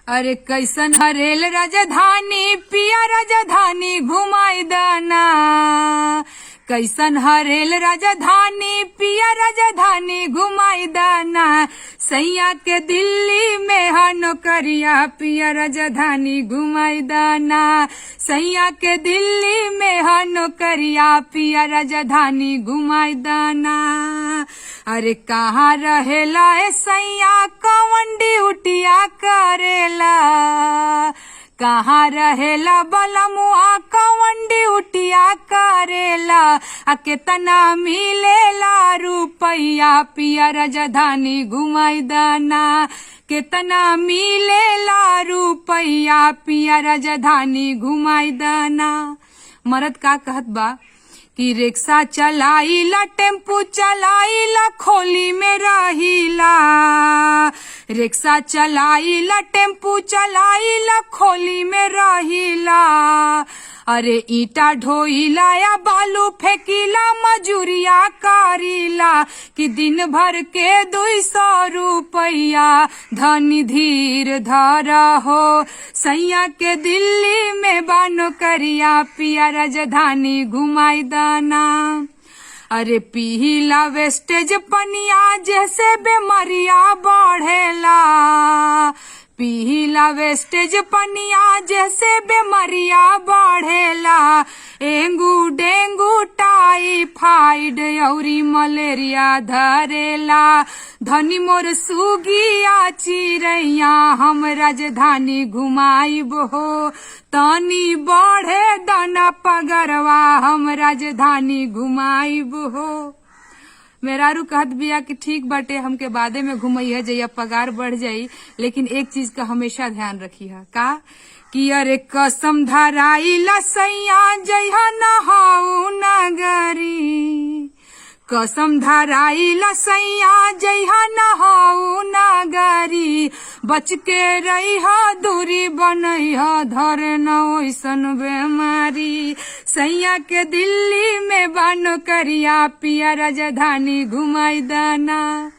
अरे कैसन हरेल राजधानी पिया राजधानी घुमाई दाना। कैसन हरेल राजधानी पिया राजधानी घुमाई दाना। सैया के दिल्ली में ह नौकरिया पिया राजधानी घुमाई दाना। सैया के दिल्ली में ह नौकरिया पिया राजधानी घुमाई दाना। अरे कहाँ रहेला ए सैया कौन ड्यूटिया करेला। कहाँ रहेला बलमुआ कौन ड्यूटिया करेला। आ केतना मिलेला रुपैया पिया राजधानी घुमाई दाना। केतना मिलेला रुपैया पिया राजधानी घुमाई दाना। मरद का कहत बा कि रिक्शा चलाइला टेम्पू चलाइला खोली में रहिला। रिक्शा चलाइला टेम्पू चलाइला खोली में रहिला। अरे ईटा ढोइला या बालू फेंकीला मजूरिया करीला। कि दिन भर के 200 रुपैया धनी धीर धर हो। सैया के दिल्ली में बानो करिया पिया राजधानी घुमाई दाना। अरे पीला वेस्टेज पनिया जैसे बेमरिया बढ़ेला। पीला वेस्टेज पनिया जैसे बेमरिया बढ़ेला। एंगू डेंगू टाइफाइड औरी मलेरिया धरेला। धनी मोर सुगिया चिरैया हम राजधानी घुमाइब हो। तनी बढ़े दाना पगरवा हम राजधानी घुमाइब हो। मेहरारू कहत बिया कि ठीक बाटे, हमके बादे में घुमैया जइया पगार बढ़ जाई, लेकिन एक चीज का हमेशा ध्यान रखी है का कि अरे कसम धराइला सैया जइहा नहाऊ नगरी। कसम धराइला सैया जइहा नहाऊ नगरी। बच के रहिहा दूरी बनैहा धरे न ओइसन बेमारी। सैया के दिल्ली में बानो करिया पिया राजधानी घुमाई दाना।